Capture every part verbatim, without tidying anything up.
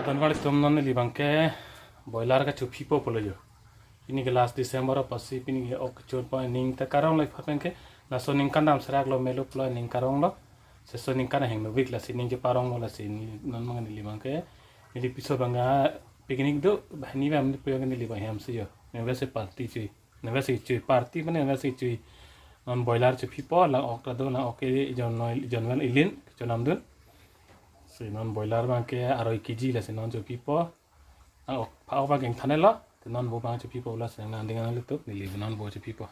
Tonvar tum non neli abangke boiler kachophipo pulo jo. Pini ke last December apotsi pini ke ok chotpo, ning ta karong lo ipha pen ke, laso ning kandam serak lo melo pulo ning karong lo. Seso ning kan heng novik lasi ning cheparong lo lasi neli non abang neli abangke, neli piso abang picnic do, bahini bam ni puyo neli abang hem si jo. Neli si party chui. Neli si chui party mane neli si chui. Non boiler chophipo, lang ok ta do, lang ok ke jon noi, jon vel ilin chonam dun. Si non boiler abangke aroi kg lasi non chophipo. Ang ok, pha ok abang keng thane lo, te non bo abang chophipo lasi nang ding ang lutuk, neli non bo chophipo.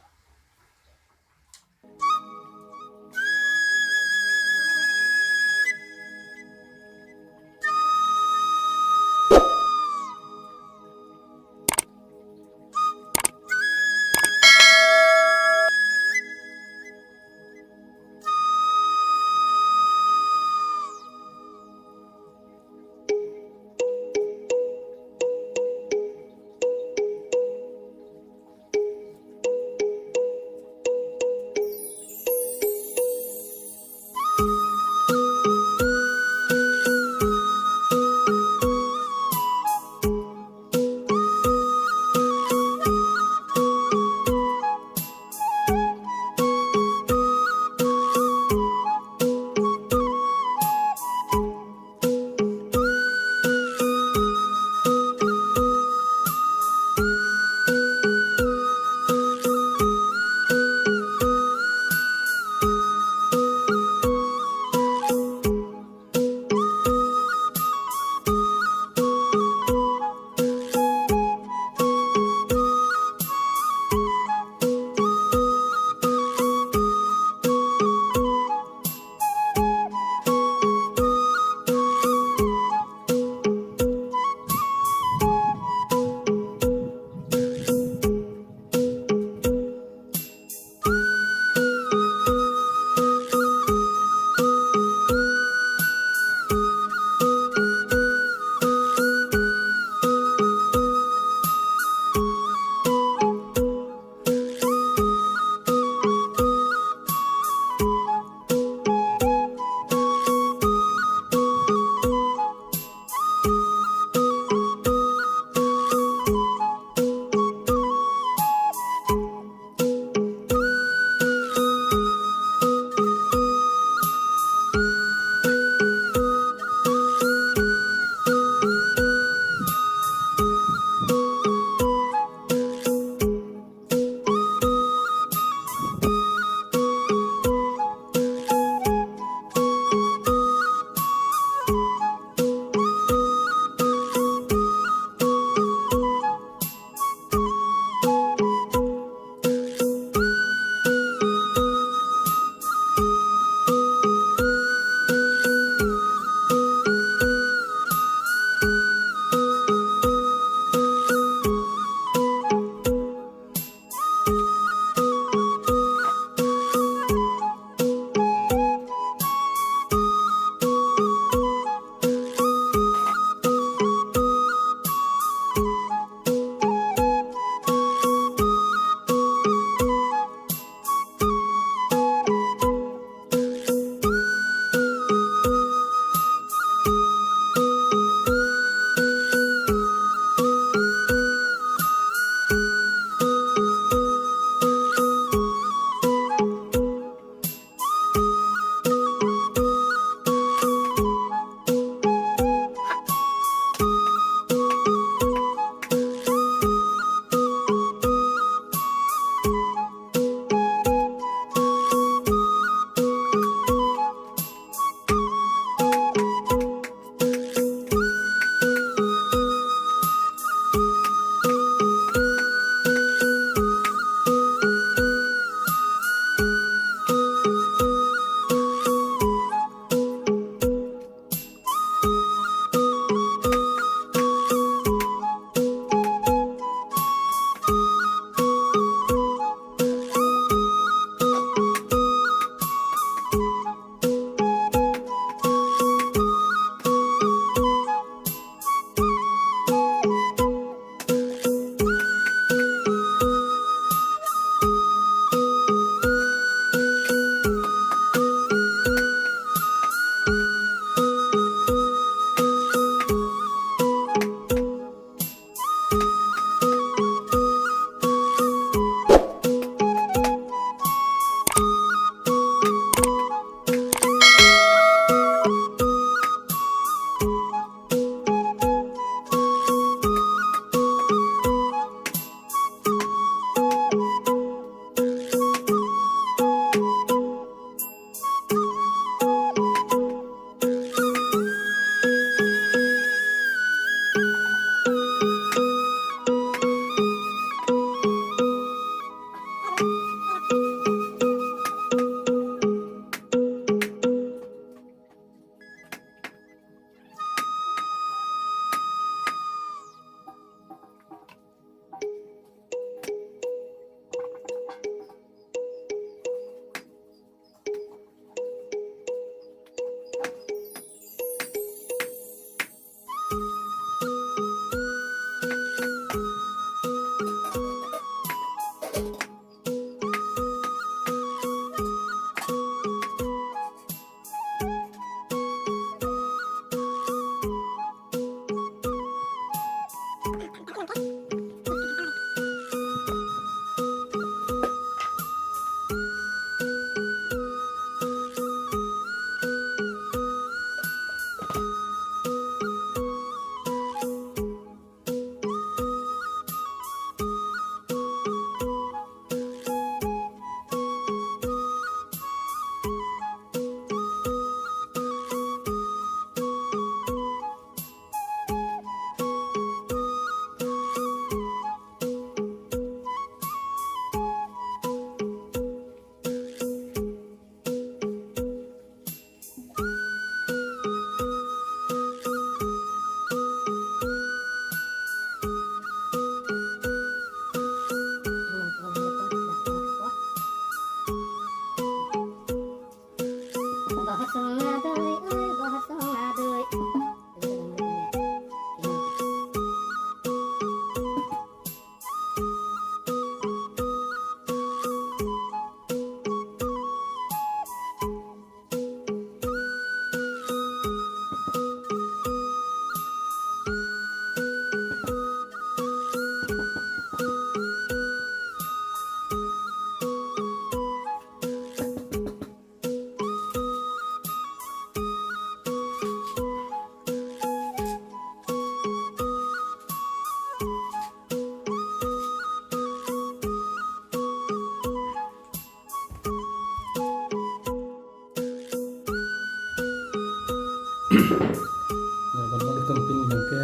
Nah, bang bang itum pini abangke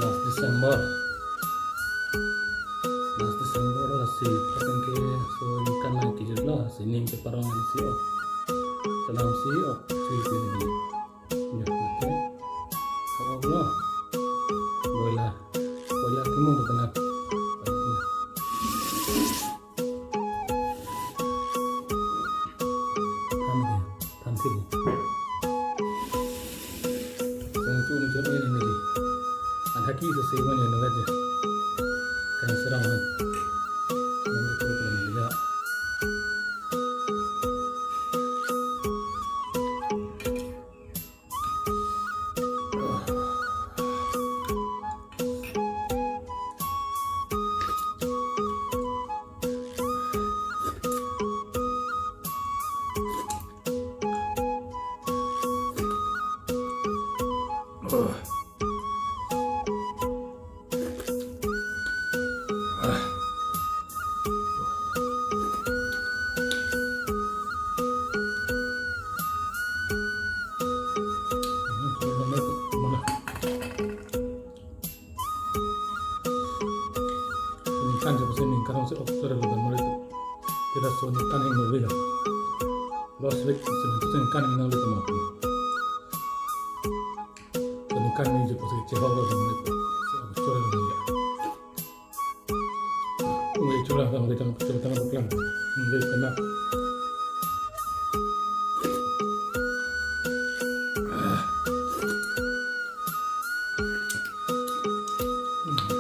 last December. Last December lasi patang ke so ikan na kijut lo, si ning ke parong si ok. Salam si ok, si si ni. Ya, oke. Kalau lo, boila, boila kimung ke kenal. Than ke, than ke. Yang tu ni jawab ni ni. Anda ki sesuai mana nak aja. Kan serang kan. Nanti tu pun dia. Ningkan je pusi ningkan si ok chorelo dan mari tu. Kita so ningkan hingno velo. Los vek si ningkan hingno velo tu mati. So ningkan ni je pusi chehok lo dan mari tu. Si ok chorelo dan ya. Ui, chora dan mari tu, chora dan mari tu. Mari kena.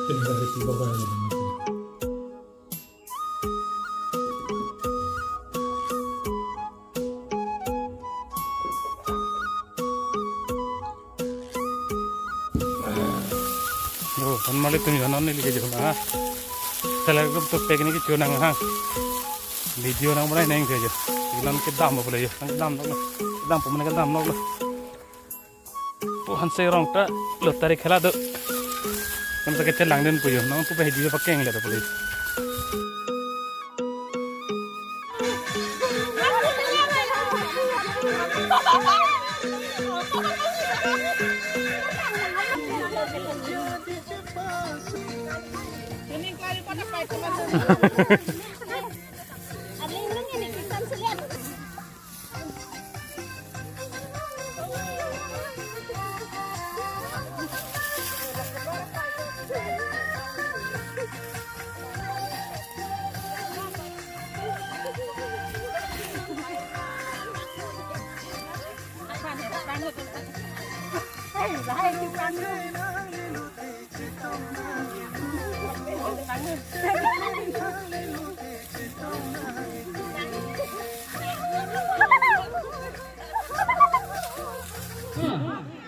Kena dari tiga orang. Yo, tan mali tum yo non neli ke jo na. Sela grup tu pek ni ke jo nang ha. Video nang banai nang ke jo. Inan kedam apa le yo? Nang kedam nok lo. Kedam apa mana kedam nok lo. Oh, hanse rong ta lo tarik khela do. Nang ta kechelang den pu yo. Nang pu pe video pakeng le do pu le.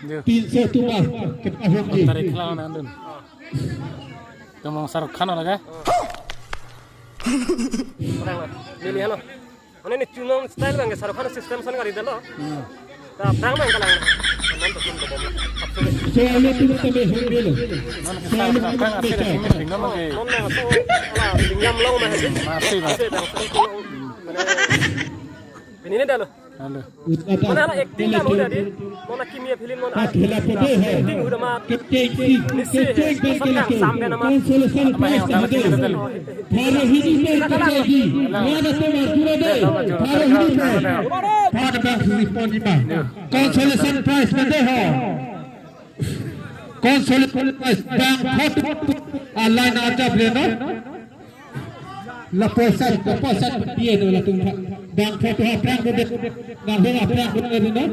Yo. Pinso tumas ke pahok ji. Tarik lang nandun. Tumong Shahrukh Khan lagi. Neli halo. Mane ni chunong style abangke Shahrukh Khan system ason gari dalo. Hmm. Ta prang nang kalang. Non to sum to bom. Absolut. Solo tu kami hubilo. Non Shahrukh Khan asli asli tinggal lagi. Non nang so ala tinggal long mah. Masih, Mas. Masih bang. Ini ni dalo. Halo. Mana ala acting kan udah di, mana kimia film mana. Acting udah mah. Nisi he, sampai nama. Consolation prize hadi. Para hini pe kaji. Mana tu mah dua de. Para hini pe. Para bang sisi pon di mah. Consolation prize mate ho. Consolation prize bang photo. Alai na ajab le no. Lapuson, lapuson dia no latum. Bang photo aphrang ko de. Nang ho aphrang ko de no.